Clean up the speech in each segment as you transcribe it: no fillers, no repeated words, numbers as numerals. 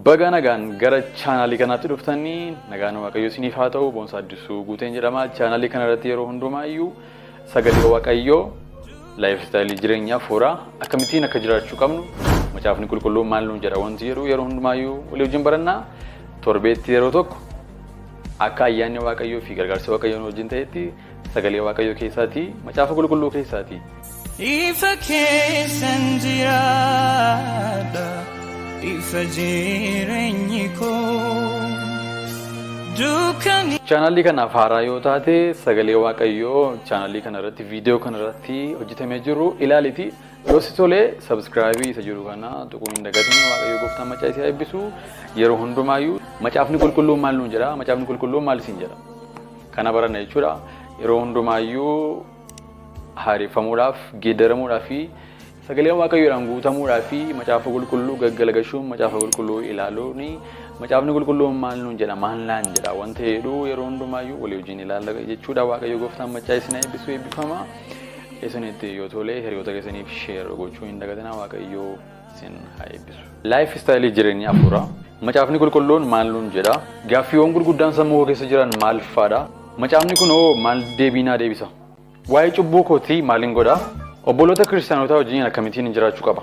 Baga nagaan gara chaanaalii kanaatti dhuftanii nagaan Waaqayyoo isiniif haa ta'u. Boonsaa Addisuu Guuteen jedhama. Chaanaalii kana irratti yeroo hundumaayyuu sagalee Waaqayyoo, lifestyle jireenyaa fuuraa akkamittiin akka jiraachuu qabnu, macaafni qulqulluun maal nuun jedha wanti jedhu yeroo hundumaayyuu walii wajjin barannaa. Torbeetti yeroo tokko akka ayyaanni Waaqayyoo fi gargaarsi Waaqayyoo nu wajjin ta'etti sagalee Waaqayyoo keessaatii, macaafa qulqulluu keessaatii Ifa keessan jiraadha, ifa jireenyi koo dukkani. Chaanaalii kanaaf haaraa yoo taate, sagalee Waaqayyoo chaanaalii kana irratti, viidiyoo kana irratti hojjetamee jiru ilaaliti. Yoo si tole, subscribe isa jiru kana tuquun hin dagatin. Waaqayyo gooftaan macaa isaa eebbisu. Yeroo hundumaayyuu macaafni qulqulluun maal nuun jedha, macaafni qulqulluun maal isin jedha, kana baranna jechuudha. Yeroo hundumaayyuu haareffamuudhaaf, geeddaramuudhaaf fi sagalee Waaqayyoodhaan guutamuudhaaf fi macaafa qulqulluu gaggalagashuun, macaafa qulqulluu ilaaluun, macaafni qulqulluun maal nuun jedha, maal naan jedha wanta jedhu yeroo hundumaayyuu walii wajjin ilaalla jechuudha. Waaqayyo gooftaan macaa isin eebbisu, eebbifama. Isinitti yoo tole, hiriyoota keessaniif share gochuu hin dagatinaa. Waaqayyo isin haa eebbisu. Lifestyle jireenya hafuuraa. Macaafni qulqulluun maal nuun jedha? Gaaffiiwwan gurguddaan sammuu koo keessa jiran maal faadha? Macaafni kun hoo maal deebii naa deebisa? Waa'ee cubbuu kootii maaliin godha? Obboloota kiristaanotaa wajjin akkamittiin jiraachuu qaba?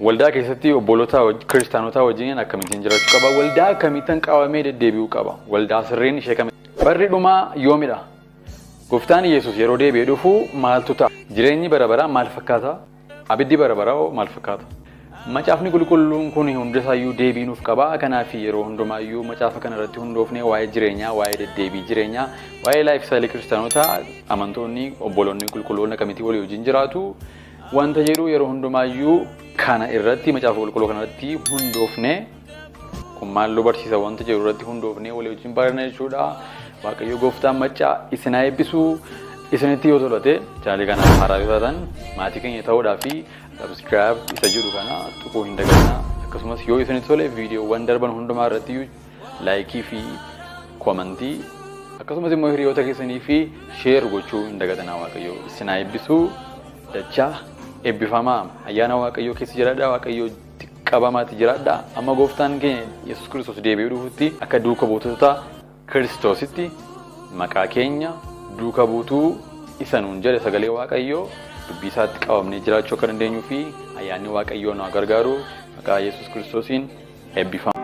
Waldaa keessatti obboloota kiristaanotaa wajjin akkamittiin jiraachuu qaba? Waldaa akkamittiin qabamee deddeebi'uu qaba? Waldaa sirriin ishee kami? Barri dhumaa yoomidha? Gooftaan Yesuus yeroo deebi'ee dhufu maaltu ta'a? Jireenyi bara baraa maal fakkaata? Abiddi bara baraa hoo maal fakkaata? Macaafni qulqulluun kun hundisaayyuu deebii nuuf qaba. Kanaaf yeroo hundumaayyuu macaafa kana irratti hundoofnee waa'ee jireenyaa, waa'ee deddeebii jireenyaa, waa'ee lifestyle kiristaanotaa, amantoonni, obboloonni qulqulloonni akkamitti walii wajjin jiraatu wanta jedhu yeroo hundumaayyuu kana irratti, macaafa qulqulluu kana irratti hundoofnee, kun maal nu barsiisa wanta jedhu irratti hundoofnee walii wajjin baranna jechuudha. Waaqayyo gooftaan maccaa isin haa eebbisu. Isinitti yoo tolate, chaanalii kanaaf haaraa yoo taatan, maatii keenya ta'uudhaa fi subscribe isa jedhu kana tuquu hin dagatinaa. Akkasumas yoo isinitti tole, viidiyoowwan darban hundumaa irratti like fi comment, akkasumas immoo hiriyoota keessanii fi share gochuu hin dagatinaa. Waaqayyo isin haa eebbisu. Dachaa eebbifamaa, ayyaana Waaqayyoo keessa jiraadhaa, Waaqayyoo qabamaatti jiraadhaa. Amma gooftaan keenya Yesuus Kiristoos deebi'ee dhufutti akka duuka buutota Kiristoositti maqaa keenya duuka buutuu isa nuun jedhe sagalee Waaqayyoo dubbii isaatti qabamnee jiraachuu akka dandeenyuu fi ayyaanni Waaqayyoo nu haa gargaaru. Maqaa Yesuus Kiristoosiin eebbifama.